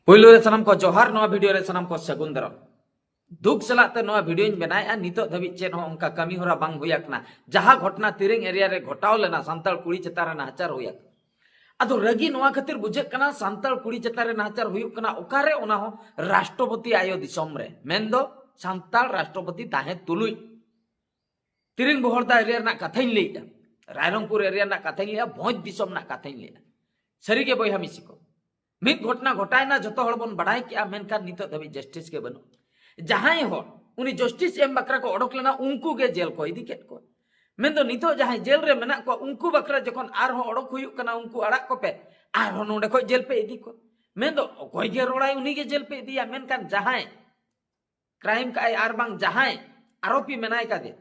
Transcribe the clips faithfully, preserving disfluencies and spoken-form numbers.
ᱯᱳᱭᱞᱳ ᱨᱮ ᱥᱟᱱᱟᱢ ᱠᱚ ᱡᱚᱦᱟᱨ, ᱱᱚᱣᱟ ᱵᱷᱤᱰᱤᱭᱳ ᱨᱮ ᱥᱟᱱᱟᱢ ᱠᱚ ᱥᱟᱹᱜᱩᱱ ᱫᱟᱨᱟᱢ᱾ ᱫᱩᱠ ᱥᱟᱞᱟᱜ ᱛᱮ ᱱᱚᱣᱟ ᱵᱷᱤᱰᱤᱭᱳᱧ ᱵᱮᱱᱟᱣᱮᱫᱼᱟ, ᱱᱤᱛᱚᱜ ᱫᱷᱟᱹᱵᱤᱡ ᱪᱮᱫ ᱦᱚᱸ ᱚᱱᱠᱟ ᱠᱟᱹᱢᱤ ᱦᱚᱨᱟ ᱵᱟᱝ ᱦᱩᱭ ᱟᱠᱟᱱᱟ᱾ ᱡᱟᱦᱟᱸ ᱜᱷᱚᱴᱚᱱᱟ ᱛᱤᱨᱤᱝ ᱮᱨᱤᱭᱟ ᱨᱮ ᱜᱷᱚᱴᱟᱣ ᱞᱮᱱᱟ ᱥᱟᱱᱛᱟᱲ ᱠᱩᱲᱤ ᱪᱮᱛᱟᱱ ᱨᱮ ᱱᱟᱦᱟᱪᱟᱨ ᱦᱩᱭ ᱟᱠᱟᱱᱟ᱾ ᱟᱫᱚ ᱨᱟᱹᱜᱤ ᱱᱚᱣᱟ ᱠᱷᱟᱹᱛᱤᱨ ᱵᱩᱡᱷᱟᱹᱜ ᱠᱟᱱᱟ, ᱥᱟᱱᱛᱟᱲ ᱠᱩᱲᱤ ᱪᱮᱛᱟᱱ ᱨᱮ ᱱᱟᱦᱟᱪᱟᱨ ᱦᱩᱭᱩᱜ ᱠᱟᱱᱟ ᱚᱠᱟᱨᱮ? ᱚᱱᱟ ᱦᱚᱸ ᱨᱟᱥᱴᱨᱚᱯᱚᱛᱤ ᱟᱭᱳ ᱫᱤᱥᱚᱢ ᱨᱮ, ᱢᱮᱱᱫᱚ ᱥᱟᱱᱛᱟᱲ ᱨᱟᱥᱴᱨᱚᱯᱚᱛᱤ ᱛᱟᱦᱮᱸ ᱛᱩᱞᱩᱡ᱾ ᱛᱤᱨᱤᱝ ᱵᱚᱦᱚᱲᱫᱟ ᱮᱨᱤᱭᱟ ᱨᱮᱱᱟᱜ ᱠᱟᱛᱷᱟᱧ ᱞᱟᱹᱭᱮᱫᱼᱟ, ᱨᱟᱭᱨᱚᱝᱯᱩᱨ ᱮᱨᱤᱭᱟ ᱨᱮᱱᱟᱜ ᱠᱟᱛᱷᱟᱧ ᱞᱟᱹᱭᱮᱫᱼᱟ, ᱵᱷᱚᱸᱡᱽ ᱫᱤᱥᱚᱢ ᱨᱮᱱᱟᱜ ᱠᱟᱛᱷᱟᱧ ᱞᱟᱹᱭᱮᱫᱼᱟ᱾ ᱥᱟᱹᱨᱤᱜᱮ ᱵᱚᱭᱦᱟ ᱢᱤᱥᱤ ᱠᱚ, ᱢᱤᱫ ᱜᱷᱚᱴᱚᱱᱟ ᱜᱷᱚᱴᱟᱭᱮᱱᱟ, ᱡᱚᱛᱚ ᱦᱚᱲ ᱵᱚᱱ ᱵᱟᱲᱟᱭ ᱠᱮᱜᱼᱟ, ᱢᱮᱱᱠᱷᱟᱱ ᱱᱤᱛᱚᱜ ᱫᱷᱟᱹᱵᱤᱡ ᱡᱟᱥᱴᱤᱥ ᱜᱮ ᱵᱟᱹᱱᱩᱜ᱾ ᱡᱟᱦᱟᱸᱭ ᱦᱚᱲ ᱩᱱᱤ ᱡᱟᱥᱴᱤᱥ ᱮᱢ ᱵᱟᱠᱷᱨᱟ ᱠᱚ ᱚᱰᱚᱠ ᱞᱮᱱᱟ, ᱩᱱᱠᱩ ᱜᱮ ᱡᱮᱞ ᱠᱚ ᱤᱫᱤ ᱠᱮᱫ ᱠᱚᱣᱟ᱾ ᱢᱮᱱᱫᱚ ᱱᱤᱛᱚᱜ ᱡᱟᱦᱟᱸᱭ ᱡᱮᱞ ᱨᱮ ᱢᱮᱱᱟᱜ ᱠᱚᱣᱟ, ᱩᱱᱠᱩ ᱵᱟᱠᱷᱨᱟ ᱡᱚᱠᱷᱚᱱ ᱟᱨᱦᱚᱸ ᱚᱰᱚᱠ ᱦᱩᱭᱩᱜ ᱠᱟᱱᱟ, ᱩᱱᱠᱩ ᱟᱲᱟᱜ ᱠᱚᱯᱮ, ᱟᱨᱦᱚᱸ ᱱᱚᱰᱮ ᱠᱷᱚᱡ ᱡᱮᱞ ᱯᱮ ᱤᱫᱤ ᱠᱚᱣᱟ᱾ ᱢᱮᱱᱫᱚ ᱚᱠᱚᱭ ᱜᱮ ᱨᱚᱲᱟᱭ, ᱩᱱᱤ ᱜᱮ ᱡᱮᱞ ᱯᱮ ᱤᱫᱤᱭᱟ, ᱢᱮᱱᱠᱷᱟᱱ ᱡᱟᱦᱟᱸᱭ ᱠᱨᱟᱭᱤᱢ ᱠᱟᱜᱼᱟᱭ ᱟᱨ ᱵᱟᱝ ᱡᱟᱦᱟᱸᱭ ᱟᱨᱳᱯᱤ ᱢᱮᱱᱟᱭ ᱠᱟᱫᱮ,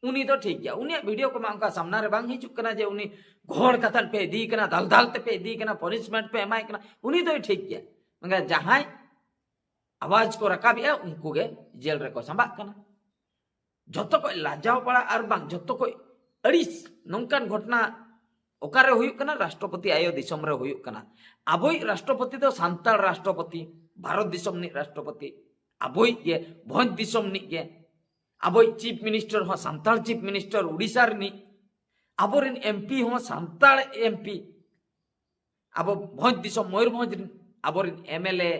ᱩᱱᱤ ᱫᱚ ᱴᱷᱤᱠ ᱜᱮᱭᱟ᱾ ᱩᱱᱤᱭᱟᱜ ᱵᱷᱤᱰᱤᱭᱳ ᱠᱚᱢᱟ ᱚᱱᱠᱟ ᱥᱟᱢᱱᱟ ᱨᱮ ᱵᱟᱝ ᱦᱤᱡᱩᱜ ᱠᱟᱱᱟ ᱡᱮ ᱩᱱᱤ ᱜᱚᱦᱚᱲ ᱠᱟᱛᱮᱫ ᱯᱮ ᱤᱫᱤᱭᱮ ᱠᱟᱱᱟ, ᱫᱟᱞ ᱫᱟᱞ ᱛᱮᱯᱮ ᱤᱫᱤᱭᱮ ᱠᱟᱱᱟ, ᱯᱚᱱᱤᱥᱢᱮᱱᱴ ᱯᱮ ᱮᱢᱟᱭ ᱠᱟᱱᱟ, ᱩᱱᱤ ᱫᱚᱭ ᱴᱷᱤᱠ ᱜᱮᱭᱟ᱾ ᱢᱮᱱᱠᱷᱟᱱ ᱡᱟᱦᱟᱸᱭ ᱟᱣᱟᱡ ᱠᱚ ᱨᱟᱠᱟᱵᱮᱜᱼᱟ, ᱩᱱᱠᱩ ᱜᱮ ᱡᱮᱞ ᱨᱮᱠᱚ ᱥᱟᱢᱵᱟᱜ ᱠᱟᱱᱟ᱾ ᱡᱷᱚᱛᱚ ᱠᱷᱚᱡ ᱞᱟᱡᱟᱣ ᱯᱟᱲᱟ ᱟᱨ ᱵᱟᱝ ᱡᱷᱚᱛᱚ ᱠᱷᱚᱡ ᱟᱹᱲᱤᱥ ᱱᱚᱝᱠᱟᱱ ᱜᱷᱚᱴᱚᱱᱟ ᱚᱠᱟᱨᱮ ᱦᱩᱭᱩᱜ ᱠᱟᱱᱟ? ᱨᱟᱥᱴᱨᱚᱯᱚᱛᱤ ᱟᱭᱳ ᱫᱤᱥᱚᱢ ᱨᱮ ᱦᱩᱭᱩᱜ ᱠᱟᱱᱟ᱾ ᱟᱵᱚᱭᱤᱡ ᱨᱟᱥᱴᱨᱚᱯᱚᱛᱤ ᱫᱚ ᱥᱟᱱᱛᱟᱲ ᱨᱟᱥᱴᱨᱚᱯᱚᱛᱤ, ᱵᱷᱟᱨᱚᱛ ᱫᱤᱥᱚᱢ ᱨᱤᱱᱤᱡ ᱨᱟᱥᱴᱨᱚᱯᱚᱛᱤ, ᱟᱵᱚᱭᱤᱡ ᱜᱮ, ᱵᱷᱚᱸᱡᱽ ᱫᱤᱥᱚᱢ ᱨᱤᱱᱤᱡ ᱜᱮ᱾ ᱟᱵᱚᱭᱤᱡ ᱪᱤᱯ ᱢᱤᱱᱤᱥᱴᱟᱨ ᱦᱚᱸ ᱥᱟᱱᱛᱟᱲ ᱪᱤᱯ ᱢᱤᱱᱤᱥᱴᱟᱨ ᱳᱰᱤᱥᱟ ᱨᱤᱱᱤᱡ᱾ ᱟᱵᱚᱨᱮᱱ ᱮᱢᱯᱤ ᱦᱚᱸ ᱥᱟᱱᱛᱟᱲ ᱮᱢᱯᱤ᱾ ᱟᱵᱚ ᱵᱷᱚᱸᱡᱽ ᱫᱤᱥᱚᱢ ᱢᱚᱭᱩᱨᱵᱷᱚᱸᱡᱽ ᱨᱤᱱ ᱟᱵᱚᱨᱮᱱ ᱮᱢᱮᱞᱮ,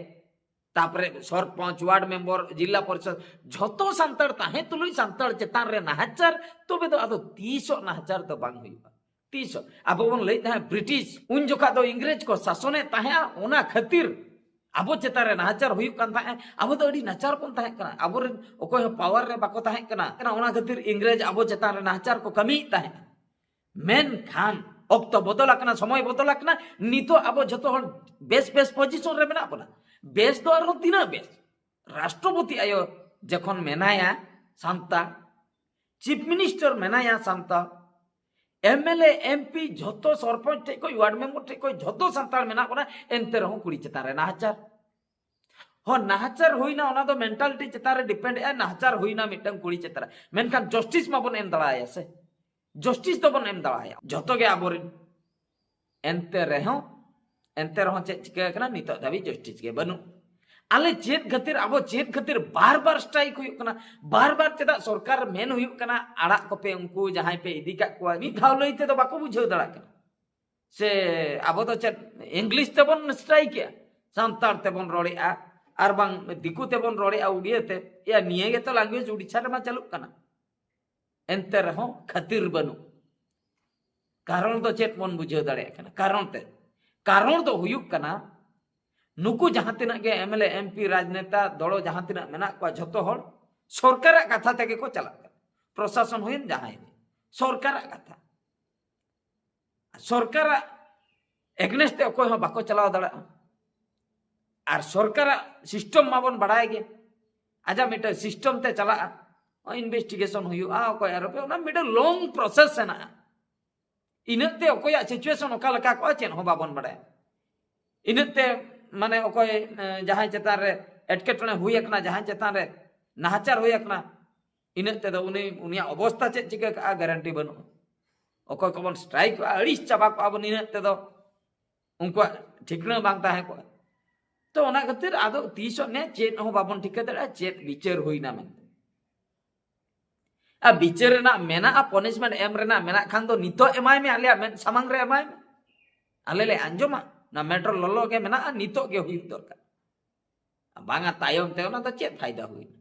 ᱛᱟᱯᱚᱨᱮ ᱥᱚᱨᱯᱚᱧᱪ, ᱣᱟᱨᱰ ᱢᱮᱢᱵᱚᱨ, ᱡᱤᱞᱟ ᱯᱚᱨᱤᱥᱚᱫ, ᱡᱷᱚᱛᱚ ᱥᱟᱱᱛᱟᱲ ᱛᱟᱦᱮᱸ ᱛᱩᱞᱩᱡ ᱥᱟᱱᱛᱟᱲ ᱪᱮᱛᱟᱱ ᱨᱮ ᱱᱟᱦᱟᱪᱟᱨ, ᱛᱚᱵᱮ ᱫᱚ ᱟᱫᱚ ᱛᱤᱥᱚᱜ ᱱᱟᱦᱟᱪᱟᱨ ᱫᱚ ᱵᱟᱝ ᱦᱩᱭᱩᱜᱼᱟ᱾ ᱛᱤᱥᱚᱜ? ᱟᱵᱚ ᱵᱚᱱ ᱞᱟᱹᱭᱮᱫ ᱛᱟᱦᱮᱸᱫ ᱵᱨᱤᱴᱤᱥ, ᱩᱱ ᱡᱚᱠᱷᱟ ᱫᱚ ᱤᱝᱨᱮᱡᱽ ᱠᱚ ᱥᱟᱥᱚᱱᱮᱫ ᱛᱟᱦᱮᱸᱫᱼᱟ, ᱚᱱᱟ ᱠᱷᱟᱹᱛᱤᱨ ᱟᱵᱚ ᱪᱮᱛᱟᱱ ᱨᱮ ᱱᱟᱦᱟᱪᱟᱨ ᱦᱩᱭᱩᱜ ᱠᱟᱱ ᱛᱟᱦᱮᱸᱫ᱾ ᱟᱵᱚ ᱫᱚ ᱟᱹᱰᱤ ᱱᱟᱪᱟᱨ ᱵᱚᱱ ᱛᱟᱦᱮᱸ ᱠᱟᱱᱟ, ᱟᱵᱚᱨᱮᱱ ᱚᱠᱚᱭ ᱦᱚᱸ ᱯᱟᱣᱟᱨ ᱨᱮ ᱵᱟᱠᱚ ᱛᱟᱦᱮᱸ ᱠᱟᱱᱟ, ᱚᱱᱟ ᱠᱷᱟᱹᱛᱤᱨ ᱤᱝᱨᱮᱡᱽ ᱟᱵᱚ ᱪᱮᱛᱟᱱ ᱨᱮ ᱱᱟᱦᱟᱪᱟᱨ ᱠᱚ ᱠᱟᱹᱢᱤᱭᱮᱫ ᱛᱟᱦᱮᱸᱫ᱾ ᱢᱮᱱᱠᱷᱟᱱ ᱚᱠᱛᱚ ᱵᱚᱫᱚᱞ ᱟᱠᱟᱱᱟ, ᱥᱚᱢᱚᱭ ᱵᱚᱫᱚᱞ ᱟᱠᱟᱱᱟ, ᱱᱤᱛᱚᱜ ᱟᱵᱚ ᱡᱷᱚᱛᱚ ᱦᱚᱲ ᱵᱮᱥ ᱵᱮᱥ ᱯᱚᱡᱤᱥᱚᱱ ᱨᱮ ᱢᱮᱱᱟᱜ ᱵᱚᱱᱟ᱾ ᱵᱮᱥ ᱫᱚ ᱟᱨᱦᱚᱸ ᱛᱤᱱᱟᱹᱜ ᱵᱮᱥ? ᱨᱟᱥᱴᱨᱚᱯᱚᱛᱤ ᱟᱭᱳ ᱡᱚᱠᱷᱚᱱ ᱢᱮᱱᱟᱭᱟ ᱥᱟᱱᱛᱟᱲ, ᱪᱤᱯ ᱢᱤᱱᱤᱥᱴᱟᱨ ᱢᱮᱱᱟᱭᱟ ᱥᱟᱱᱛᱟᱲ, ᱮᱢᱮᱞᱮ, ᱮᱢᱯᱤ, ᱡᱷᱚᱛᱚ ᱥᱚᱨᱯᱚᱧᱪ ᱴᱷᱮᱡ ᱠᱷᱚᱡ, ᱣᱟᱨᱰ ᱢᱮᱢᱵᱟᱨ ᱴᱷᱮᱡ ᱠᱷᱚᱡ, ᱡᱷᱚᱛᱚ ᱥᱟᱱᱛᱟᱲ ᱢᱮᱱᱟᱜ ᱵᱚᱱᱟ, ᱮᱱᱛᱮ ᱨᱮᱦᱚᱸ ᱠᱩᱲᱤ ᱪᱮᱛᱟᱱ ᱨᱮ ᱱᱟᱦᱟᱪᱟᱨ᱾ ᱦᱚᱸ, ᱱᱟᱦᱟᱪᱟᱨ ᱦᱩᱭᱱᱟ, ᱚᱱᱟ ᱫᱚ ᱢᱮᱱᱴᱟᱞᱤᱴᱤ ᱪᱮᱛᱟᱱ ᱨᱮ ᱰᱤᱯᱮᱱᱰ ᱮᱜᱼᱟ᱾ ᱱᱟᱦᱟᱪᱟᱨ ᱦᱩᱭᱱᱟ ᱢᱤᱫᱴᱟᱝ ᱠᱩᱲᱤ ᱪᱮᱛᱟᱱ ᱨᱮ, ᱢᱮᱱᱠᱷᱟᱱ ᱡᱟᱥᱴᱤᱥ ᱢᱟᱵᱚᱱ ᱮᱢ ᱫᱟᱲᱮᱭᱟᱭᱟ ᱥᱮ, ᱡᱟᱥᱴᱤᱥ ᱫᱚᱵᱚᱱ ᱮᱢ ᱫᱟᱲᱮᱭᱟᱭᱟ, ᱡᱷᱚᱛᱚ ᱜᱮ ᱟᱵᱚᱨᱮᱱ᱾ ᱮᱱᱛᱮ ᱨᱮᱦᱚᱸ ᱮᱱᱛᱮ ᱨᱮᱦᱚᱸ ᱪᱮᱫ ᱪᱤᱠᱟᱹ ᱟᱠᱟᱱᱟ? ᱱᱤᱛᱚᱜ ᱫᱷᱟᱹᱵᱤᱡ ᱡᱟᱥᱴᱤᱥ ᱜᱮ ᱵᱟᱹᱱᱩᱜ᱾ ᱟᱞᱮ ᱪᱮᱫ ᱠᱷᱟᱹᱛᱤᱨ, ᱟᱵᱚ ᱪᱮᱫ ᱠᱷᱟᱹᱛᱤᱨ ᱵᱟᱨ ᱵᱟᱨ ᱥᱴᱨᱟᱭᱤᱠ ᱦᱩᱭᱩᱜ ᱠᱟᱱᱟ? ᱵᱟᱨ ᱵᱟᱨ ᱪᱮᱫᱟᱜ ᱥᱚᱨᱠᱟᱨ ᱢᱮᱱ ᱦᱩᱭᱩᱜ ᱠᱟᱱᱟ, ᱟᱲᱟᱜ ᱠᱚᱯᱮ ᱩᱱᱠᱩ ᱡᱟᱦᱟᱸᱭ ᱯᱮ ᱤᱫᱤ ᱠᱟᱜ ᱠᱚᱣᱟ? ᱢᱤᱫ ᱫᱷᱟᱣ ᱞᱟᱹᱭ ᱛᱮᱫᱚ ᱵᱟᱠᱚ ᱵᱩᱡᱷᱟᱹᱣ ᱫᱟᱲᱮᱭᱟᱜ ᱠᱟᱱᱟ᱾ ᱥᱮ ᱟᱵᱚ ᱫᱚ ᱪᱮᱫ ᱤᱝᱞᱤᱥ ᱛᱮᱵᱚᱱ ᱥᱴᱨᱟᱭᱤᱠᱮᱜᱼᱟ, ᱥᱟᱱᱛᱟᱲ ᱛᱮᱵᱚᱱ ᱨᱚᱲᱮᱜᱼᱟ, ᱟᱨ ᱵᱟᱝ ᱫᱤᱠᱩ ᱛᱮᱵᱚᱱ ᱨᱚᱲᱮᱜᱼᱟ, ᱩᱲᱤᱭᱟᱹ ᱛᱮ? ᱭᱟ, ᱱᱤᱭᱟᱹ ᱜᱮᱛᱚ ᱞᱮᱝᱜᱩᱭᱮᱡᱽ ᱩᱲᱤᱥᱥᱟ ᱨᱮᱢᱟ ᱪᱟᱹᱞᱩᱜ ᱠᱟᱱᱟ᱾ ᱮᱱᱛᱮ ᱨᱮᱦᱚᱸ ᱠᱷᱟᱹᱛᱤᱨ ᱵᱟᱹᱱᱩᱜ᱾ ᱠᱟᱨᱚᱱ ᱫᱚ ᱪᱮᱫ ᱵᱚᱱ ᱵᱩᱡᱷᱟᱹᱣ ᱫᱟᱲᱮᱭᱟᱜ ᱠᱟᱱᱟ? ᱠᱟᱨᱚᱱ ᱛᱮ, ᱠᱟᱨᱚᱱ ᱫᱚ ᱦᱩᱭᱩᱜ ᱠᱟᱱᱟ, ᱱᱩᱠᱩ ᱡᱟᱦᱟᱸ ᱛᱤᱱᱟᱹᱜ ᱜᱮ M L A, M P, ᱨᱟᱡᱽᱱᱮᱛᱟ ᱫᱚᱲᱚ ᱡᱟᱦᱟᱸ ᱛᱤᱱᱟᱹᱜ ᱢᱮᱱᱟᱜ ᱠᱚᱣᱟ, ᱡᱷᱚᱛᱚ ᱦᱚᱲ ᱥᱚᱨᱠᱟᱨᱟᱜ ᱠᱟᱛᱷᱟ ᱛᱮᱜᱮ ᱠᱚ ᱪᱟᱞᱟᱜ ᱠᱟᱱᱟ᱾ ᱯᱨᱚᱥᱟᱥᱚᱱ ᱦᱩᱭᱮᱱ, ᱡᱟᱦᱟᱸᱭ ᱦᱩᱭᱮᱱ, ᱥᱚᱨᱠᱟᱨᱟᱜ ᱠᱟᱛᱷᱟ᱾ ᱥᱚᱨᱠᱟᱨᱟᱜ ᱮᱜᱱᱮᱥᱴ ᱛᱮ ᱚᱠᱚᱭ ᱦᱚᱸ ᱵᱟᱠᱚ ᱪᱟᱞᱟᱣ ᱫᱟᱲᱮᱭᱟᱜᱼᱟ᱾ ᱟᱨ ᱥᱚᱨᱠᱟᱨᱟᱜ ᱥᱤᱥᱴᱮᱢ ᱢᱟᱵᱚᱱ ᱵᱟᱲᱟᱭ ᱜᱮ, ᱟᱡᱟᱜ ᱢᱤᱫᱴᱟᱝ ᱥᱤᱥᱴᱮᱢ ᱛᱮ ᱪᱟᱞᱟᱜᱼᱟ, ᱤᱱᱵᱷᱮᱥᱴᱤᱜᱮᱥᱚᱱ ᱦᱩᱭᱩᱜᱼᱟ, ᱚᱠᱚᱭ ᱟᱨᱚᱯᱮ, ᱚᱱᱟ ᱢᱤᱫᱴᱟᱝ ᱞᱚᱝ ᱯᱨᱚᱥᱮᱥ ᱦᱮᱱᱟᱜᱼᱟ᱾ ᱤᱱᱟᱹᱜ ᱛᱮ ᱚᱠᱚᱭᱟᱜ ᱥᱤᱪᱩᱭᱮᱥᱚᱱ ᱚᱠᱟ ᱞᱮᱠᱟ ᱠᱚᱜᱼᱟ, ᱪᱮᱫ ᱦᱚᱸ ᱵᱟᱵᱚᱱ ᱵᱟᱲᱟᱭᱟ᱾ ᱤᱱᱟᱹᱜ ᱛᱮ ᱢᱟᱱᱮ ᱚᱠᱚᱭ, ᱮ, ᱡᱟᱦᱟᱸᱭ ᱪᱮᱛᱟᱱ ᱨᱮ ᱮᱴᱠᱮᱴᱚᱬᱮ ᱦᱩᱭ ᱟᱠᱟᱱᱟ, ᱡᱟᱦᱟᱸᱭ ᱪᱮᱛᱟᱱ ᱨᱮ ᱱᱟᱦᱟᱪᱟᱨ ᱦᱩᱭ ᱟᱠᱟᱱᱟ, ᱤᱱᱟᱹᱜ ᱛᱮᱫᱚ ᱩᱱᱤ, ᱩᱱᱤᱭᱟᱜ ᱚᱵᱚᱥᱛᱟ ᱪᱮᱫ ᱪᱤᱠᱟᱹ ᱠᱟᱜᱼᱟ, ᱜᱟᱨᱮᱱᱴᱤ ᱵᱟᱹᱱᱩᱜᱼᱟ᱾ ᱚᱠᱚᱭ ᱠᱚᱵᱚᱱ ᱥᱴᱨᱟᱭᱤᱠ ᱠᱚᱜᱼᱟ, ᱟᱹᱲᱤᱥ ᱪᱟᱵᱟ ᱠᱚᱜᱼᱟ ᱵᱚᱱ, ᱤᱱᱟᱹᱜ ᱛᱮᱫᱚ ᱩᱱᱠᱩᱣᱟᱜ ᱴᱷᱤᱠᱱᱟ ᱵᱟᱝ ᱛᱟᱦᱮᱸ ᱠᱚᱜᱼᱟ᱾ ᱛᱚ, ᱚᱱᱟ ᱠᱷᱟᱹᱛᱤᱨ ᱟᱫᱚ ᱛᱤᱥᱚᱜ ᱱᱮ ᱪᱮᱫ ᱦᱚᱸ ᱵᱟᱵᱚᱱ ᱴᱷᱤᱠᱟᱹ ᱫᱟᱲᱮᱭᱟᱜᱼᱟ ᱪᱮᱫ ᱵᱤᱪᱟᱹᱨ ᱦᱩᱭᱱᱟ ᱢᱮᱱᱛᱮ᱾ ᱟᱨ ᱵᱤᱪᱟᱹᱨ ᱨᱮᱱᱟᱜ ᱢᱮᱱᱟᱜᱼᱟ, ᱯᱚᱱᱤᱥᱢᱮᱱᱴ ᱮᱢ ᱨᱮᱱᱟᱜ ᱢᱮᱱᱟᱜ ᱠᱷᱟᱱ ᱫᱚ ᱱᱤᱛᱚᱜ ᱮᱢᱟᱭ ᱢᱮ, ᱟᱞᱮᱭᱟᱜ ᱢᱮᱫ ᱥᱟᱢᱟᱝ ᱨᱮ ᱮᱢᱟᱭ ᱢᱮ, ᱟᱞᱮ ᱞᱮ ᱟᱸᱡᱚᱢᱟ᱾ ᱚᱱᱟ ᱢᱮᱴᱟᱨ ᱞᱚᱞᱚ ᱜᱮ ᱢᱮᱱᱟᱜᱼᱟ, ᱱᱤᱛᱚᱜ ᱜᱮ ᱦᱩᱭᱩᱜ ᱫᱚᱨᱠᱟᱨ᱾ ᱵᱟᱝᱟ, ᱛᱟᱭᱚᱢ ᱛᱮ ᱚᱱᱟ ᱫᱚ ᱪᱮᱫ ᱯᱷᱟᱭᱫᱟ ᱦᱩᱭᱱᱟ?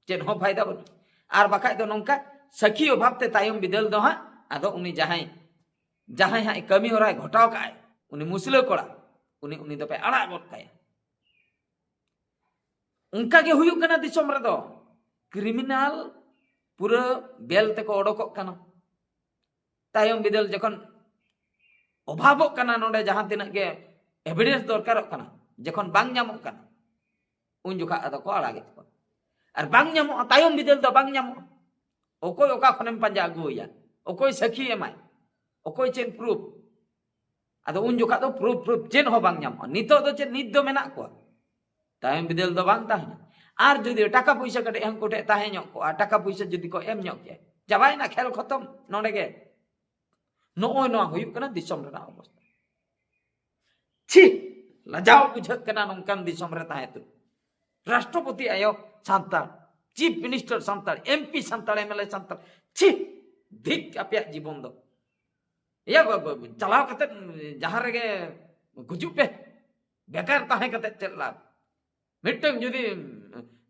ᱪᱮᱫ ᱦᱚᱸ ᱯᱷᱟᱭᱫᱟ ᱵᱟᱹᱱᱩᱜᱼᱟ᱾ ᱟᱨ ᱵᱟᱠᱷᱟᱡ ᱫᱚ ᱱᱚᱝᱠᱟ ᱥᱟᱹᱠᱷᱤ ᱚᱵᱷᱟᱵ ᱛᱮ ᱛᱟᱭᱚᱢ ᱵᱤᱫᱟᱹᱞ ᱫᱚ ᱦᱟᱸᱜ ᱟᱫᱚ ᱩᱱᱤ ᱡᱟᱦᱟᱸᱭ, ᱡᱟᱦᱟᱸᱭ ᱦᱟᱸᱜ ᱠᱟᱹᱢᱤ ᱦᱚᱨᱟᱭ ᱜᱷᱚᱴᱟᱣ ᱠᱟᱜᱼᱟᱭ, ᱩᱱᱤ ᱢᱩᱥᱞᱟᱹ ᱠᱚᱲᱟ, ᱩᱱᱤ, ᱩᱱᱤ ᱫᱚᱯᱮ ᱟᱲᱟᱜ ᱜᱚᱫ ᱠᱟᱭᱟ᱾ ᱚᱱᱠᱟ ᱜᱮ ᱦᱩᱭᱩᱜ ᱠᱟᱱᱟ ᱫᱤᱥᱚᱢ ᱨᱮᱫᱚ᱾ ᱠᱨᱤᱢᱤᱱᱟᱞ ᱯᱩᱨᱟᱹ ᱵᱮᱞ ᱛᱮᱠᱚ ᱚᱰᱚᱠᱚᱜ ᱠᱟᱱᱟ᱾ ᱛᱟᱭᱚᱢ ᱵᱤᱫᱟᱹᱞ ᱡᱚᱠᱷᱚᱱ ᱚᱵᱷᱟᱵᱚᱜ ᱠᱟᱱᱟ, ᱱᱚᱰᱮ ᱡᱟᱦᱟᱸ ᱛᱤᱱᱟᱹᱜ ᱜᱮ ᱮᱵᱷᱤᱰᱮᱱᱥ ᱫᱚᱨᱠᱟᱨᱚᱜ ᱠᱟᱱᱟ, ᱡᱚᱠᱷᱚᱱ ᱵᱟᱝ ᱧᱟᱢᱚᱜ ᱠᱟᱱᱟ, ᱩᱱ ᱡᱚᱠᱷᱟ ᱟᱫᱚ ᱠᱚ ᱟᱲᱟᱜᱮᱫ ᱠᱚᱣᱟ᱾ ᱟᱨ ᱵᱟᱝ ᱧᱟᱢᱚᱜᱼᱟ, ᱛᱟᱭᱚᱢ ᱵᱤᱫᱟᱹᱞ ᱫᱚ ᱵᱟᱝ ᱧᱟᱢᱚᱜᱼᱟ᱾ ᱚᱠᱚᱭ ᱚᱠᱟ ᱠᱷᱚᱱᱮᱢ ᱯᱟᱸᱡᱟ ᱟᱹᱜᱩᱣᱟᱭᱟ? ᱚᱠᱚᱭ ᱥᱟᱹᱠᱷᱤ ᱮᱢᱟᱭ? ᱚᱠᱚᱭ ᱪᱮᱫ ᱯᱨᱩᱯ? ᱟᱫᱚ ᱩᱱ ᱡᱚᱠᱷᱟ ᱫᱚ ᱯᱨᱩᱯ, ᱯᱨᱩᱯ ᱪᱮᱫ ᱦᱚᱸ ᱵᱟᱝ ᱧᱟᱢᱚᱜᱼᱟ᱾ ᱱᱤᱛᱚᱜ ᱫᱚ ᱪᱮᱫ, ᱱᱤᱛ ᱫᱚ ᱢᱮᱱᱟᱜ ᱠᱚᱣᱟ, ᱛᱟᱭᱚᱢ ᱵᱤᱫᱟᱹᱞ ᱫᱚ ᱵᱟᱝ ᱛᱟᱦᱮᱱᱟ᱾ ᱟᱨ ᱡᱩᱫᱤ ᱴᱟᱠᱟ ᱯᱚᱭᱥᱟ ᱠᱟᱹᱴᱤᱡ ᱦᱟᱹᱱᱠᱩ ᱴᱷᱮᱡ ᱛᱟᱦᱮᱸ ᱧᱚᱜ ᱠᱚᱜᱼᱟ, ᱴᱟᱠᱟ ᱯᱚᱭᱥᱟ ᱡᱩᱫᱤ ᱠᱚ ᱮᱢ ᱧᱚᱜ ᱠᱮᱭᱟ, ᱪᱟᱵᱟᱭᱮᱱᱟ ᱠᱷᱮᱞ ᱠᱷᱚᱛᱚᱢ ᱱᱚᱰᱮ ᱜᱮ᱾ ᱱᱚᱜᱼᱚᱭ ᱱᱚᱣᱟ ᱦᱩᱭᱩᱜ ᱠᱟᱱᱟ ᱫᱤᱥᱚᱢ ᱨᱮᱱᱟᱜ ᱚᱵᱚᱥᱛᱟ᱾ ᱪᱷᱤ, ᱞᱟᱡᱟᱣ ᱵᱩᱡᱷᱟᱹᱜ ᱠᱟᱱᱟ ᱱᱚᱝᱠᱟᱱ ᱫᱤᱥᱚᱢ ᱨᱮ ᱛᱟᱦᱮᱸ ᱛᱩᱞᱩᱡ᱾ ᱨᱟᱥᱴᱨᱚᱯᱚᱛᱤ ᱟᱭᱳ Santal, chip minister Santal, MP Santal, ᱮᱢᱮᱞᱮ ᱥᱟᱱᱛᱟᱲ᱾ ᱪᱷᱤ, ᱫᱷᱤᱠ ᱟᱯᱮᱭᱟᱜ ᱡᱤᱵᱚᱱ ᱫᱚ᱾ ᱤᱭᱟᱹ ᱵᱟ- ᱵᱟ- ᱪᱟᱞᱟᱣ ᱠᱟᱛᱮ ᱡᱟᱦᱟᱸ ᱨᱮᱜᱮ ᱜᱩᱡᱩᱜ ᱯᱮ, ᱵᱮᱠᱟᱨ ᱛᱟᱦᱮᱸ ᱠᱟᱛᱮ ᱪᱮᱫ ᱞᱟᱵᱷ? ᱢᱤᱫᱴᱟᱝ ᱡᱩᱫᱤ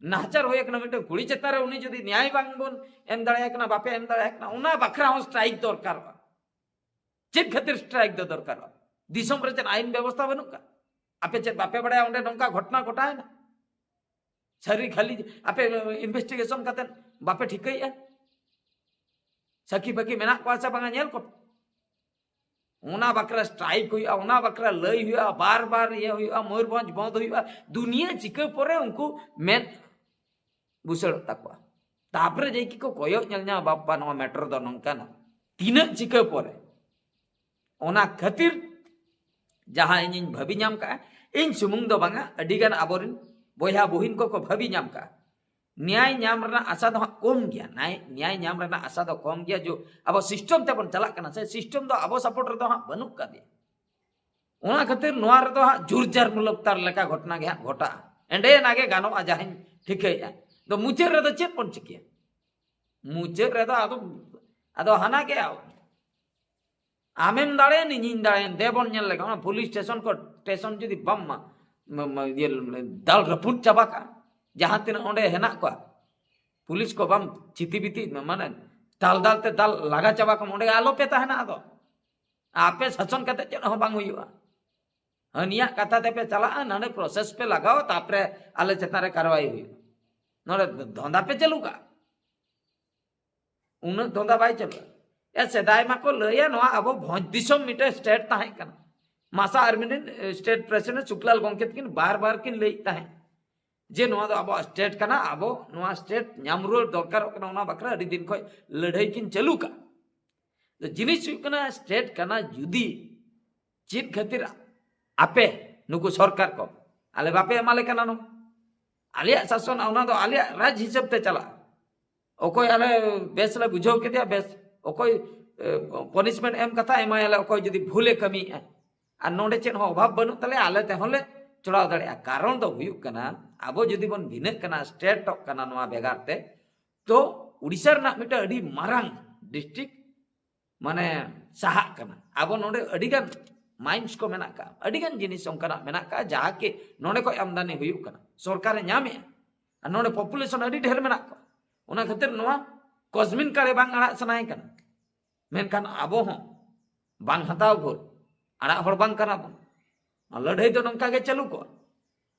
ᱱᱟᱦᱟᱪᱟᱨ ᱦᱩᱭ ᱟᱠᱟᱱᱟ ᱢᱤᱫᱴᱟᱝ ᱠᱩᱲᱤ ᱪᱮᱛᱟᱱ ᱨᱮ, ᱩᱱᱤ ᱡᱩᱫᱤ ᱱᱮᱭᱟᱭ ᱵᱟᱝ ᱵᱚᱱ ᱮᱢ ᱫᱟᱲᱮᱭᱟᱭ ᱠᱟᱱᱟ, ᱵᱟᱯᱮ ᱮᱢ ᱫᱟᱲᱮᱭᱟᱭ ᱠᱟᱱᱟ, ᱚᱱᱟ ᱵᱟᱠᱷᱨᱟ ᱦᱚᱸ ᱥᱴᱨᱟᱭᱤᱠ ᱫᱚᱨᱠᱟᱨᱚᱜᱼᱟ᱾ ᱪᱮᱫ ᱠᱷᱟᱹᱛᱤᱨ ᱥᱴᱨᱟᱭᱤᱠ ᱫᱚ ᱫᱚᱨᱠᱟᱨᱚᱜᱼᱟ? ᱫᱤᱥᱚᱢ ᱨᱮ ᱪᱮᱫ ᱟᱭᱤᱱ ᱵᱮᱵᱚᱥᱛᱷᱟ ᱵᱟᱹᱱᱩᱜ ᱠᱟᱜ? ᱟᱯᱮ ᱪᱮᱫ ᱵᱟᱯᱮ ᱵᱟᱲᱟᱭᱟ ᱚᱸᱰᱮ ᱱᱚᱝᱠᱟ ᱜᱷᱚᱴᱚᱱᱟ ᱜᱷᱚᱴᱟᱣᱮᱱᱟ? ᱥᱟᱹᱨᱤ ᱠᱷᱟᱹᱞᱤ ᱟᱯᱮ ᱤᱱᱵᱷᱮᱥᱴᱤᱜᱮᱥᱚᱱ ᱠᱟᱛᱮ ᱵᱟᱯᱮ ᱴᱷᱤᱠᱟᱹᱭᱮᱫᱼᱟ? ᱥᱟᱹᱠᱷᱤ ᱯᱟᱹᱠᱷᱤ ᱢᱮᱱᱟᱜ ᱠᱚᱣᱟ ᱥᱮ ᱵᱟᱝᱟ ᱧᱮᱞ ᱠᱚᱯᱮ᱾ ᱚᱱᱟ ᱵᱟᱠᱷᱨᱟ ᱥᱴᱨᱟᱭᱤᱠ ᱦᱩᱭᱩᱜᱼᱟ, ᱚᱱᱟ ᱵᱟᱠᱷᱨᱟ ᱞᱟᱹᱭ ᱦᱩᱭᱩᱜᱼᱟ, ᱵᱟᱨ ᱵᱟᱨ ᱤᱭᱟᱹ ᱦᱩᱭᱩᱜᱼᱟ, ᱢᱚᱭᱩᱨᱵᱷᱚᱸᱡᱽ ᱵᱚᱱᱫ ᱦᱩᱭᱩᱜᱼᱟ᱾ ᱫᱩᱱᱤᱭᱟᱹ ᱪᱤᱠᱟᱹ ᱯᱚᱨᱮ ᱩᱱᱠᱩ ᱢᱮᱫ ᱵᱩᱥᱟᱹᱲᱚᱜ ᱛᱟᱠᱚᱣᱟ᱾ ᱛᱟᱯᱚᱨᱮ ᱡᱮ ᱠᱤ ᱠᱚ ᱠᱚᱭᱚᱜ ᱧᱮᱞ ᱧᱟᱢᱟ, ᱵᱟᱯᱯᱟ ᱱᱚᱣᱟ ᱢᱮᱴᱨᱳ ᱫᱚ ᱱᱚᱝᱠᱟᱱᱟ, ᱛᱤᱱᱟᱹᱜ ᱪᱤᱠᱟᱹ ᱯᱚᱨᱮ᱾ ᱚᱱᱟ ᱠᱷᱟᱹᱛᱤᱨ ᱡᱟᱦᱟᱸ ᱤᱧᱤᱧ ᱵᱷᱟᱹᱵᱤ ᱧᱟᱢ ᱠᱟᱜᱼᱟ, ᱤᱧ ᱥᱩᱢᱩᱝ ᱫᱚ ᱵᱟᱝᱟ, ᱟᱹᱰᱤ ᱜᱟᱱ ᱟᱵᱚᱨᱮᱱ ᱵᱚᱭᱦᱟ ᱵᱩᱦᱤᱱ ᱠᱚᱠᱚ ᱵᱷᱟᱹᱵᱤ ᱧᱟᱢ ᱠᱟᱜᱼᱟ, ᱱᱮᱭᱟᱭ ᱧᱟᱢ ᱨᱮᱱᱟᱜ ᱟᱥᱟ ᱫᱚ ᱦᱟᱸᱜ ᱠᱚᱢ ᱜᱮᱭᱟ᱾ ᱱᱟᱭ- ᱱᱮᱭᱟᱭ ᱧᱟᱢ ᱨᱮᱱᱟᱜ ᱟᱥᱟ ᱫᱚ ᱠᱚᱢ ᱜᱮᱭᱟ᱾ ᱡᱚ ᱟᱵᱚ ᱥᱤᱥᱴᱮᱢ ᱛᱮᱵᱚᱱ ᱪᱟᱞᱟᱜ ᱠᱟᱱᱟ ᱥᱮ, ᱥᱤᱥᱴᱮᱢ ᱫᱚ ᱟᱵᱚ ᱥᱟᱯᱳᱨᱴ ᱨᱮᱫᱚ ᱦᱟᱸᱜ ᱵᱟᱹᱱᱩᱜ ᱠᱟᱫᱮᱭᱟ᱾ ᱚᱱᱟ ᱠᱷᱟᱹᱛᱤᱨ ᱱᱚᱣᱟ ᱨᱮᱫᱚ ᱦᱟᱸᱜ ᱡᱩᱨᱡᱟᱨ ᱢᱩᱞᱚᱠ ᱛᱟᱨ ᱞᱮᱠᱟ ᱜᱷᱚᱴᱚᱱᱟ ᱜᱮ ᱦᱟᱸᱜ ᱜᱷᱚᱴᱟᱜᱼᱟ᱾ ᱮᱸᱰᱮᱱᱟᱜ ᱜᱮ ᱜᱟᱱᱚᱜᱼᱟ ᱡᱟᱦᱟᱸᱧ ᱴᱷᱤᱠᱟᱹᱭᱮᱫᱼᱟ᱾ ᱫᱚ ᱢᱩᱪᱟᱹᱫ ᱨᱮᱫᱚ ᱪᱮᱫ ᱵᱚᱱ ᱪᱤᱠᱟᱹᱭᱟ? ᱢᱩᱪᱟᱹᱫ ᱨᱮᱫᱚ ᱟᱫᱚ, ᱟᱫᱚ ᱦᱟᱱᱟ ᱜᱮ ᱟᱢᱮᱢ ᱫᱟᱲᱮᱭᱮᱱ, ᱤᱧᱤᱧ ᱫᱟᱲᱮᱭᱮᱱ, ᱫᱮ ᱵᱚᱱ ᱧᱮᱞ ᱞᱮᱠᱷᱟᱱ ᱚᱱᱟ ᱯᱩᱞᱤᱥ ᱥᱴᱮᱥᱚᱱ ᱠᱚ, ᱥᱴᱮᱥᱚᱱ ᱡᱩᱫᱤ ᱵᱟᱢ ᱢᱟ-, ᱢᱟ-, ᱢᱟ-, ᱤᱭᱟᱹ, ᱫᱟᱞ ᱨᱟᱹᱯᱩᱫ ᱪᱟᱵᱟ ᱠᱟᱜᱼᱟ, ᱡᱟᱦᱟᱸ ᱛᱤᱱᱟᱹᱜ ᱚᱸᱰᱮ ᱦᱮᱱᱟᱜ ᱠᱚᱣᱟ ᱯᱩᱞᱤᱥ ᱠᱚ ᱵᱟᱢ ᱪᱤᱛᱤ ᱵᱤᱛᱤ, ᱢᱟᱱᱮ ᱫᱟᱞ ᱫᱟᱞ ᱛᱮ ᱫᱟᱞ ᱞᱟᱜᱟ ᱪᱟᱵᱟ ᱠᱚᱢ, ᱚᱸᱰᱮ ᱟᱞᱚ ᱯᱮ ᱛᱟᱦᱮᱱᱟ᱾ ᱟᱫᱚ ᱟᱯᱮ ᱥᱟᱥᱚᱱ ᱠᱟᱛᱮ ᱪᱮᱫ ᱦᱚᱸ ᱵᱟᱝ ᱦᱩᱭᱩᱜᱼᱟ᱾ ᱦᱟᱹᱱᱤᱭᱟᱜ ᱠᱟᱛᱷᱟ ᱛᱮᱯᱮ ᱪᱟᱞᱟᱜᱼᱟ, ᱱᱟᱰᱮ ᱯᱨᱚᱥᱮᱥ ᱯᱮ ᱞᱟᱜᱟᱣᱟ, ᱛᱟᱯᱚᱨᱮ ᱟᱞᱮ ᱪᱮᱛᱟᱱ ᱨᱮ ᱠᱟᱨᱣᱟᱭ ᱦᱩᱭᱩᱜᱼᱟ᱾ ᱱᱚᱰᱮ ᱫᱷᱚᱸᱫᱟ ᱯᱮ ᱪᱟᱹᱞᱩ ᱠᱟᱜᱼᱟ᱾ ᱩᱱᱟᱹᱜ ᱫᱷᱚᱸᱫᱟ ᱵᱟᱭ ᱪᱟᱹᱞᱩᱜᱼᱟ᱾ ᱮ, ᱥᱮᱫᱟᱭ ᱢᱟᱠᱚ ᱞᱟᱹᱭᱟ ᱱᱚᱣᱟ ᱟᱵᱚ ᱵᱷᱚᱸᱡᱽ ᱫᱤᱥᱚᱢ ᱢᱤᱫᱴᱮᱱ ᱥᱴᱮᱴ ᱛᱟᱦᱮᱸ ᱠᱟᱱᱟ᱾ ᱢᱟᱥᱟ ᱟᱨ ᱢᱤᱫᱴᱮᱱ ᱥᱴᱮᱴ ᱯᱨᱮᱥᱤᱰᱮᱱᱴ ᱥᱩᱠᱞᱟᱞ ᱜᱚᱢᱠᱮ ᱛᱟᱹᱠᱤᱱ ᱵᱟᱨ ᱵᱟᱨ ᱠᱤᱱ ᱞᱟᱹᱭᱮᱫ ᱛᱟᱦᱮᱸᱫ ᱡᱮ ᱱᱚᱣᱟ ᱫᱚ ᱟᱵᱚᱣᱟᱜ ᱥᱴᱮᱴ ᱠᱟᱱᱟ, ᱟᱵᱚ ᱱᱚᱣᱟ ᱥᱴᱮᱴ ᱧᱟᱢ ᱨᱩᱣᱟᱹᱲ ᱫᱚᱨᱠᱟᱨᱚᱜ ᱠᱟᱱᱟ, ᱚᱱᱟ ᱵᱟᱠᱷᱨᱟ ᱟᱹᱰᱤ ᱫᱤᱱ ᱠᱷᱚᱱ ᱞᱟᱹᱲᱦᱟᱹᱭ ᱠᱤᱱ ᱪᱟᱹᱞᱩ ᱠᱟᱜᱼᱟ᱾ ᱛᱚ ᱡᱤᱱᱤᱥ ᱦᱩᱭᱩᱜ ᱠᱟᱱᱟ, ᱥᱴᱮᱴ ᱠᱟᱱᱟ ᱡᱩᱫᱤ, ᱪᱮᱫ ᱠᱷᱟᱹᱛᱤᱨ ᱟᱯᱮ ᱱᱩᱠᱩ ᱥᱚᱨᱠᱟᱨ ᱠᱚ ᱟᱞᱮ ᱵᱟᱯᱮ ᱮᱢᱟᱞᱮ ᱠᱟᱱᱟ? ᱱᱚᱣᱟ ᱟᱞᱮᱭᱟᱜ ᱥᱟᱥᱚᱱ, ᱚᱱᱟ ᱫᱚ ᱟᱞᱮᱭᱟᱜ ᱨᱟᱡᱽ ᱦᱤᱥᱟᱹᱵ ᱛᱮ ᱪᱟᱞᱟᱜᱼᱟ᱾ ᱚᱠᱚᱭ ᱟᱞᱮ ᱵᱮᱥ ᱞᱮ ᱵᱩᱡᱷᱟᱹᱣ ᱠᱮᱫᱮᱭᱟ, ᱵᱮᱥ, ᱚᱠᱚᱭ ᱯᱚᱱᱤᱥᱢᱮᱱᱴ ᱮᱢ ᱠᱟᱛᱷᱟ ᱮᱢᱟᱭᱟᱞᱮ, ᱚᱠᱚᱭ ᱡᱩᱫᱤ ᱵᱷᱩᱞᱮ ᱠᱟᱹᱢᱤᱭᱮᱫᱼᱟ, ᱟᱨ ᱱᱚᱰᱮ ᱪᱮᱫ ᱦᱚᱸ ᱚᱵᱷᱟᱵ ᱵᱟᱹᱱᱩᱜ ᱛᱟᱞᱮᱭᱟ, ᱟᱞᱮ ᱛᱮᱦᱚᱸ ᱞᱮ ᱪᱚᱲᱟᱣ ᱫᱟᱲᱮᱭᱟᱜᱼᱟ᱾ ᱠᱟᱨᱚᱱ ᱫᱚ ᱦᱩᱭᱩᱜ ᱠᱟᱱᱟ, ᱟᱵᱚ ᱡᱩᱫᱤ ᱵᱚᱱ ᱵᱷᱤᱱᱟᱹᱜ ᱠᱟᱱᱟ, ᱥᱴᱮᱴᱚᱜ ᱠᱟᱱᱟ ᱱᱚᱣᱟ ᱵᱷᱮᱜᱟᱨ ᱛᱮ, ᱛᱚ ᱩᱲᱤᱥᱥᱟ ᱨᱮᱱᱟᱜ ᱢᱤᱫᱴᱟᱝ ᱟᱹᱰᱤ ᱢᱟᱨᱟᱝ ᱰᱤᱥᱴᱨᱤᱠᱴ ᱢᱟᱱᱮ ᱥᱟᱦᱟᱜ ᱠᱟᱱᱟ᱾ ᱟᱵᱚ ᱱᱚᱰᱮ ᱟᱹᱰᱤᱜᱟᱱ ᱢᱟᱭᱤᱱᱥ ᱠᱚ ᱢᱮᱱᱟᱜ ᱠᱟᱜᱼᱟ, ᱟᱹᱰᱤᱜᱟᱱ ᱡᱤᱱᱤᱥ ᱚᱱᱠᱟᱱᱟᱜ ᱢᱮᱱᱟᱜ ᱠᱟᱜᱼᱟ, ᱡᱟᱦᱟᱸ ᱠᱤ ᱱᱚᱰᱮ ᱠᱷᱚᱱ ᱟᱢᱫᱟᱱᱤ ᱦᱩᱭᱩᱜ ᱠᱟᱱᱟ, ᱥᱚᱨᱠᱟᱨᱮ ᱧᱟᱢᱮᱜᱼᱟ᱾ ᱟᱨ ᱱᱚᱰᱮ ᱯᱚᱯᱩᱞᱮᱥᱚᱱ ᱟᱹᱰᱤ ᱰᱷᱮᱨ ᱢᱮᱱᱟᱜ ᱠᱚᱣᱟ, ᱚᱱᱟ ᱠᱷᱟᱹᱛᱤᱨ ᱱᱚᱣᱟ ᱠᱚᱥᱢᱤᱱ ᱠᱟᱲᱮ ᱵᱟᱝ ᱟᱲᱟᱜ ᱥᱟᱱᱟᱭᱮ ᱠᱟᱱᱟ᱾ ᱢᱮᱱᱠᱷᱟᱱ ᱟᱵᱚ ᱦᱚᱸ ᱵᱟᱝ ᱦᱟᱛᱟᱣ ᱵᱷᱳᱨ, ᱟᱲᱟᱜ ᱦᱚᱲ ᱵᱟᱝ ᱠᱟᱱᱟ ᱵᱚᱱ᱾ ᱞᱟᱹᱲᱦᱟᱹᱭ ᱫᱚ ᱱᱚᱝᱠᱟ ᱜᱮ ᱪᱟᱹᱞᱩ ᱠᱚᱜᱼᱟ᱾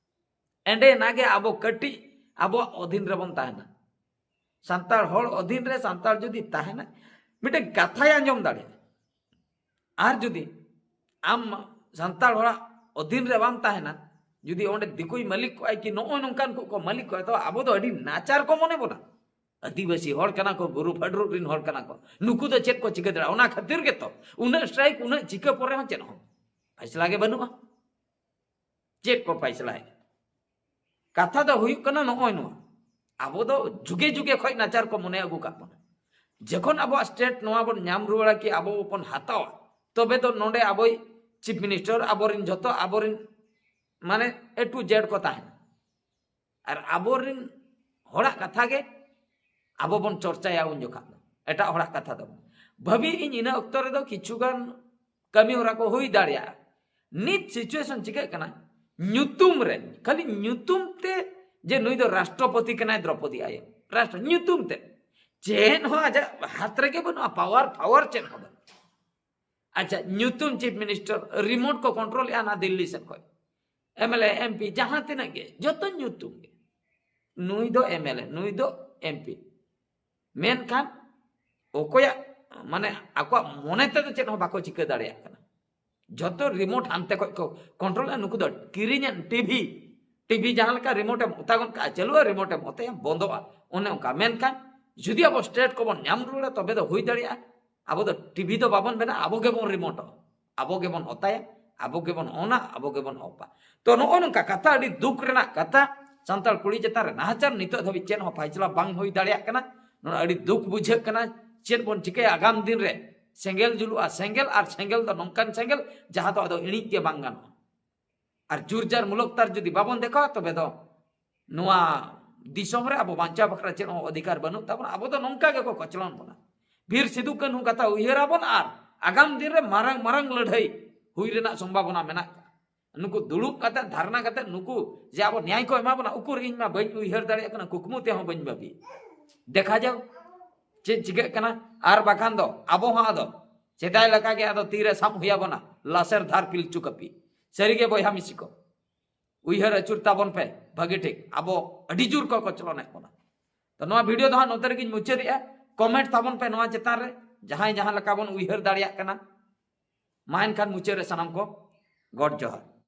ᱮᱸᱰᱮ ᱱᱟᱜᱮ ᱟᱵᱚ ᱠᱟᱹᱴᱤᱡ ᱟᱵᱚᱣᱟᱜ ᱚᱫᱷᱤᱱ ᱨᱮᱵᱚᱱ ᱛᱟᱦᱮᱱᱟ᱾ ᱥᱟᱱᱛᱟᱲ ᱦᱚᱲ ᱚᱫᱷᱤᱱ ᱨᱮ ᱥᱟᱱᱛᱟᱲ ᱡᱩᱫᱤ ᱛᱟᱦᱮᱱᱟ, ᱢᱤᱫᱴᱮᱱ ᱠᱟᱛᱷᱟᱭ ᱟᱸᱡᱚᱢ ᱫᱟᱲᱮᱭᱟᱜᱼᱟ᱾ ᱟᱨ ᱡᱩᱫᱤ ᱟᱢ ᱥᱟᱱᱛᱟᱲ ᱦᱚᱲᱟᱜ ᱚᱫᱷᱤᱱ ᱨᱮ ᱵᱟᱢ ᱛᱟᱦᱮᱱᱟ, ᱡᱩᱫᱤ ᱚᱸᱰᱮ ᱫᱤᱠᱩᱭ ᱢᱟᱹᱞᱤᱠ ᱠᱚᱜᱼᱟᱭ ᱠᱤ ᱱᱚᱜᱼᱚᱭ ᱱᱚᱝᱠᱟᱱ ᱠᱚ ᱠᱚ ᱢᱟᱹᱞᱤᱠ ᱠᱚᱜᱼᱟ, ᱛᱚ ᱟᱵᱚ ᱫᱚ ᱟᱹᱰᱤ ᱱᱟᱪᱟᱨ ᱠᱚ ᱢᱚᱱᱮ ᱵᱚᱱᱟ᱾ ᱟᱹᱫᱤᱵᱟᱹᱥᱤ ᱦᱚᱲ ᱠᱟᱱᱟ ᱠᱚ, ᱵᱩᱨᱩ ᱯᱷᱟᱰᱨᱩᱜ ᱨᱤᱱ ᱦᱚᱲ ᱠᱟᱱᱟ ᱠᱚ, ᱱᱩᱠᱩ ᱫᱚ ᱪᱮᱫ ᱠᱚ ᱪᱤᱠᱟᱹ ᱫᱟᱲᱮᱭᱟᱜᱼᱟ? ᱚᱱᱟ ᱠᱷᱟᱹᱛᱤᱨ ᱜᱮᱛᱚ ᱩᱱᱟᱹᱜ ᱥᱴᱨᱟᱭᱤᱠ, ᱩᱱᱟᱹᱜ ᱪᱤᱠᱟᱹ ᱯᱚᱨᱮ ᱦᱚᱸ ᱪᱮᱫ ᱦᱚᱸ ᱯᱷᱟᱭᱥᱞᱟ ᱜᱮ ᱵᱟᱹᱱᱩᱜᱼᱟ᱾ ᱪᱮᱫ ᱠᱚ ᱯᱷᱟᱭᱥᱞᱟᱭᱮᱫ? ᱠᱟᱛᱷᱟ ᱫᱚ ᱦᱩᱭᱩᱜ ᱠᱟᱱᱟ ᱱᱚᱜᱼᱚᱭ ᱱᱚᱣᱟ, ᱟᱵᱚ ᱫᱚ ᱡᱩᱜᱮ ᱡᱩᱜᱮ ᱠᱷᱚᱱ ᱱᱟᱪᱟᱨ ᱠᱚ ᱢᱚᱱᱮ ᱟᱹᱜᱩ ᱠᱟᱜ ᱵᱚᱱᱟ᱾ ᱡᱚᱠᱷᱚᱱ ᱟᱵᱚᱣᱟᱜ ᱥᱴᱮᱴ ᱱᱚᱣᱟ ᱵᱚᱱ ᱧᱟᱢ ᱨᱩᱣᱟᱹᱲᱟ ᱠᱤ ᱟᱵᱚ ᱵᱚᱱ ᱦᱟᱛᱟᱣᱟ, ᱛᱚᱵᱮ ᱫᱚ ᱱᱚᱰᱮ ᱟᱵᱚᱭ ᱪᱤᱯ ᱢᱤᱱᱤᱥᱴᱟᱨ, ᱟᱵᱚᱨᱮᱱ ᱡᱚᱛᱚ, ᱟᱵᱚᱨᱮᱱ ᱢᱟᱱᱮ ᱮ ᱴᱩ ᱡᱮᱰ ᱠᱚ ᱛᱟᱦᱮᱱᱟ᱾ ᱟᱨ ᱟᱵᱚᱨᱮᱱ ᱦᱚᱲᱟᱜ ᱠᱟᱛᱷᱟ ᱜᱮ ᱟᱵᱚ ᱵᱚᱱ ᱪᱚᱨᱪᱟᱭᱟ ᱩᱱ ᱡᱚᱠᱷᱟᱜ ᱫᱚ, ᱮᱴᱟᱜ ᱦᱚᱲᱟᱜ ᱠᱟᱛᱷᱟ ᱫᱚ ᱵᱟᱝ᱾ ᱵᱷᱟᱹᱵᱤ ᱤᱧ ᱤᱱᱟᱹ ᱚᱠᱛᱚ ᱨᱮᱫᱚ ᱠᱤᱪᱷᱩ ᱜᱟᱱ ᱠᱟᱹᱢᱤ ᱦᱚᱨᱟ ᱠᱚ ᱦᱩᱭ ᱫᱟᱲᱮᱭᱟᱜᱼᱟ᱾ ᱱᱤᱛ ᱥᱤᱪᱩᱭᱮᱥᱚᱱ ᱪᱤᱠᱟᱹᱜ ᱠᱟᱱᱟ, ᱧᱩᱛᱩᱢ ᱨᱮ, ᱠᱷᱟᱹᱞᱤ ᱧᱩᱛᱩᱢ ᱛᱮ ᱡᱮ ᱱᱩᱭ ᱫᱚ ᱨᱟᱥᱴᱨᱚᱯᱚᱛᱤ ᱠᱟᱱᱟᱭ, ᱫᱨᱚᱯᱚᱫᱤ ᱟᱭᱳ, ᱨᱟᱥᱴᱨᱚ ᱧᱩᱛᱩᱢ ᱛᱮ, ᱪᱮᱫ ᱦᱚᱸ ᱟᱡᱟᱜ ᱦᱟᱛ ᱨᱮᱜᱮ ᱵᱟᱹᱱᱩᱜᱼᱟ, ᱯᱟᱣᱟᱨ ᱯᱟᱣᱟᱨ ᱪᱮᱫ ᱦᱚᱸ ᱵᱟᱹᱱᱩᱜᱼᱟ᱾ ᱟᱪᱪᱷᱟ, ᱧᱩᱛᱩᱢ ᱪᱤᱯ ᱢᱤᱱᱤᱥᱴᱟᱨ, ᱨᱤᱢᱳᱴ ᱠᱚ ᱠᱚᱱᱴᱨᱳᱞᱮᱜᱼᱟ ᱱᱟ ᱫᱤᱞᱞᱤ ᱥᱮᱫ ᱠᱷᱚᱱ᱾ M L A, M P, ᱡᱟᱦᱟᱸ ᱛᱤᱱᱟᱹᱜ ᱜᱮ, ᱡᱚᱛᱚ ᱧᱩᱛᱩᱢ ᱜᱮ᱾ ᱱᱩᱭ ᱫᱚ ᱮᱢ ᱮᱞ ᱮ, ᱱᱩᱭ ᱫᱚ ᱮᱢ ᱯᱤ᱾ ᱢᱮᱱᱠᱷᱟᱱ ᱚᱠᱚᱭᱟᱜ, ᱢᱟᱱᱮ, ᱟᱠᱚᱣᱟᱜ ᱢᱚᱱᱮ ᱛᱮᱫᱚ ᱪᱮᱫ ᱦᱚᱸ ᱵᱟᱠᱚ ᱪᱤᱠᱟᱹ ᱫᱟᱲᱮᱭᱟᱜ ᱠᱟᱱᱟ᱾ ᱡᱚᱛᱚ ᱨᱤᱢᱳᱴ ᱦᱟᱱᱛᱮ ᱠᱷᱚᱱ ᱠᱚ ᱠᱚᱱᱴᱨᱳᱞᱟ᱾ ᱱᱩᱠᱩ ᱫᱚ ᱠᱤᱨᱤᱧᱟᱱ ᱴᱤᱵᱷᱤ, ᱴᱤᱵᱷᱤ ᱡᱟᱦᱟᱸ ᱞᱮᱠᱟ ᱨᱤᱢᱳᱴ ᱮᱢ ᱚᱛᱟ ᱜᱚᱫ ᱠᱟᱜᱼᱟ, ᱪᱟᱹᱞᱩᱜᱼᱟ, ᱨᱤᱢᱳᱴ ᱮᱢ ᱚᱛᱟᱭᱟ, ᱵᱚᱱᱫᱚᱜᱼᱟ, ᱚᱱᱮ ᱚᱱᱠᱟ᱾ ᱢᱮᱱᱠᱷᱟᱱ ᱡᱩᱫᱤ ᱟᱵᱚ ᱥᱴᱮᱴ ᱠᱚᱵᱚᱱ ᱧᱟᱢ ᱨᱩᱣᱟᱹᱲᱟ, ᱛᱚᱵᱮ ᱫᱚ ᱦᱩᱭ ᱫᱟᱲᱮᱭᱟᱜᱼᱟ ᱟᱵᱚ ᱫᱚ ᱴᱤᱵᱷᱤ ᱫᱚ ᱵᱟᱵᱚᱱ ᱵᱮᱱᱟᱜᱼᱟ, ᱟᱵᱚ ᱜᱮᱵᱚᱱ ᱨᱤᱢᱳᱴᱚᱜᱼᱟ, ᱟᱵᱚ ᱜᱮᱵᱚᱱ ᱚᱛᱟᱭᱟ, ᱟᱵᱚ ᱜᱮᱵᱚᱱ ᱚᱱᱟ, ᱟᱵᱚ ᱜᱮᱵᱚᱱ ᱚᱯᱟ᱾ ᱛᱚ ᱱᱚᱜᱼᱚ ᱱᱚᱝᱠᱟ ᱠᱟᱛᱷᱟ, ᱟᱹᱰᱤ ᱫᱩᱠ ᱨᱮᱱᱟᱜ ᱠᱟᱛᱷᱟ᱾ ᱥᱟᱱᱛᱟᱲ ᱠᱩᱲᱤ ᱪᱮᱛᱟᱱ ᱨᱮ ᱱᱟᱦᱟᱪᱟᱨ, ᱱᱤᱛᱚᱜ ᱫᱷᱟᱹᱵᱤᱡ ᱪᱮᱫ ᱦᱚᱸ ᱯᱷᱟᱭᱥᱞᱟ ᱵᱟᱝ ᱦᱩᱭ ᱫᱟᱲᱮᱭᱟᱜ ᱠᱟᱱᱟ᱾ ᱱᱚᱣᱟ ᱟᱹᱰᱤ ᱫᱩᱠ ᱵᱩᱡᱷᱟᱹᱜ ᱠᱟᱱᱟ᱾ ᱪᱮᱫ ᱵᱚᱱ ᱪᱤᱠᱟᱹᱭᱟ ᱟᱜᱟᱢ ᱫᱤᱱ ᱨᱮ? ᱥᱮᱸᱜᱮᱞ ᱡᱩᱞᱩᱜᱼᱟ᱾ ᱥᱮᱸᱜᱮᱞ ᱟᱨ ᱥᱮᱸᱜᱮᱞ ᱫᱚ ᱱᱚᱝᱠᱟᱱ ᱥᱮᱸᱜᱮᱞ ᱡᱟᱦᱟᱸ ᱫᱚ ᱟᱫᱚ ᱤᱬᱤᱡ ᱜᱮ ᱵᱟᱝ ᱜᱟᱱᱚᱜᱼᱟ᱾ ᱟᱨ ᱡᱩᱨ ᱡᱟᱨ ᱢᱩᱞᱚᱠ ᱛᱟᱨ ᱡᱩᱫᱤ ᱵᱟᱵᱚᱱ ᱫᱮᱠᱷᱟᱣᱟ, ᱛᱚᱵᱮ ᱫᱚ ᱱᱚᱣᱟ ᱫᱤᱥᱚᱢ ᱨᱮ ᱟᱵᱚ ᱵᱟᱧᱪᱟᱣ ᱵᱟᱠᱷᱨᱟ ᱪᱮᱫ ᱦᱚᱸ ᱚᱫᱷᱤᱠᱟᱨ ᱵᱟᱹᱱᱩᱜ ᱛᱟᱵᱚᱱᱟ᱾ ᱟᱵᱚ ᱫᱚ ᱱᱚᱝᱠᱟ ᱜᱮᱠᱚ ᱠᱚᱪᱞᱚᱱ ᱵᱚᱱᱟ᱾ ᱵᱤᱨ ᱥᱤᱫᱩ ᱠᱟᱹᱱᱦᱩ ᱠᱟᱛᱷᱟ ᱩᱭᱦᱟᱹᱨ ᱟᱵᱚᱱ ᱟᱨ ᱟᱜᱟᱢ ᱫᱤᱱ ᱨᱮ ᱢᱟᱨᱟᱝ ᱢᱟᱨᱟᱝ ᱞᱟᱹᱲᱦᱟᱹᱭ ᱦᱩᱭ ᱨᱮᱱᱟᱜ ᱥᱚᱢᱵᱷᱟᱵᱚᱱᱟ ᱢᱮᱱᱟᱜ ᱟᱠᱟᱫᱟ᱾ ᱱᱩᱠᱩ ᱫᱩᱲᱩᱵ ᱠᱟᱛᱮ, ᱫᱷᱟᱨᱱᱟ ᱠᱟᱛᱮ ᱱᱩᱠᱩ ᱡᱮ ᱟᱵᱚ ᱱᱮᱭᱟᱭ ᱠᱚ ᱮᱢᱟ ᱵᱚᱱᱟ, ᱩᱠᱩᱨ ᱤᱧ ᱢᱟ ᱵᱟᱹᱧ ᱩᱭᱦᱟᱹᱨ ᱫᱟᱲᱮᱭᱟᱜ ᱠᱟᱱᱟ, ᱠᱩᱠᱢᱩ ᱛᱮᱦᱚᱸ ᱵᱟᱹᱧ ᱵᱷᱟᱹᱵᱤ᱾ ᱫᱮᱠᱷᱟ ᱡᱟᱣ ᱪᱮᱫ ᱪᱤᱠᱟᱹᱜ ᱠᱟᱱᱟ᱾ ᱟᱨ ᱵᱟᱠᱷᱟᱱ ᱫᱚ ᱟᱵᱚ ᱦᱚᱸ ᱟᱫᱚ ᱥᱮᱫᱟᱭ ᱞᱮᱠᱟ ᱜᱮ ᱟᱫᱚ ᱛᱤᱨᱮ ᱥᱟᱵ ᱦᱩᱭ ᱟᱵᱚᱱᱟ ᱞᱟᱥᱮᱨ ᱫᱷᱟᱨ ᱯᱤᱞᱪᱩ ᱠᱟᱹᱯᱤ᱾ ᱥᱟᱹᱨᱤ ᱜᱮ ᱵᱚᱭᱦᱟ ᱢᱤᱥᱤ ᱠᱚ, ᱩᱭᱦᱟᱹᱨ ᱟᱹᱪᱩᱨ ᱛᱟᱵᱚᱱ ᱯᱮ ᱵᱷᱟᱹᱜᱤ ᱴᱷᱤᱠ, ᱟᱵᱚ ᱟᱹᱰᱤ ᱡᱳᱨ ᱠᱚ ᱠᱚᱪᱞᱚᱱᱮᱫ ᱵᱚᱱᱟ᱾ ᱛᱚ ᱱᱚᱣᱟ ᱵᱷᱤᱰᱤᱭᱳ ᱫᱚ ᱦᱟᱸᱜ ᱱᱚᱛᱮ ᱨᱮᱜᱮᱧ ᱢᱩᱪᱟᱹᱫᱮᱜᱼᱟ᱾ ᱠᱚᱢᱮᱱᱴ ᱛᱟᱵᱚᱱ ᱯᱮ ᱱᱚᱣᱟ ᱪᱮᱛᱟᱱ ᱨᱮ, ᱡᱟᱦᱟᱸᱭ ᱡᱟᱦᱟᱸ ᱞᱮᱠᱟ ᱵᱚᱱ ᱩᱭᱦᱟᱹᱨ ᱫᱟᱲᱮᱭᱟᱜ ᱠᱟᱱᱟ᱾ ᱢᱟ ᱮᱱᱠᱷᱟᱱ ᱢᱩᱪᱟᱹᱫ ᱨᱮ ᱥᱟᱱᱟᱢ ᱠᱚ ᱜᱚᱰ ᱡᱚᱦᱟᱨ᱾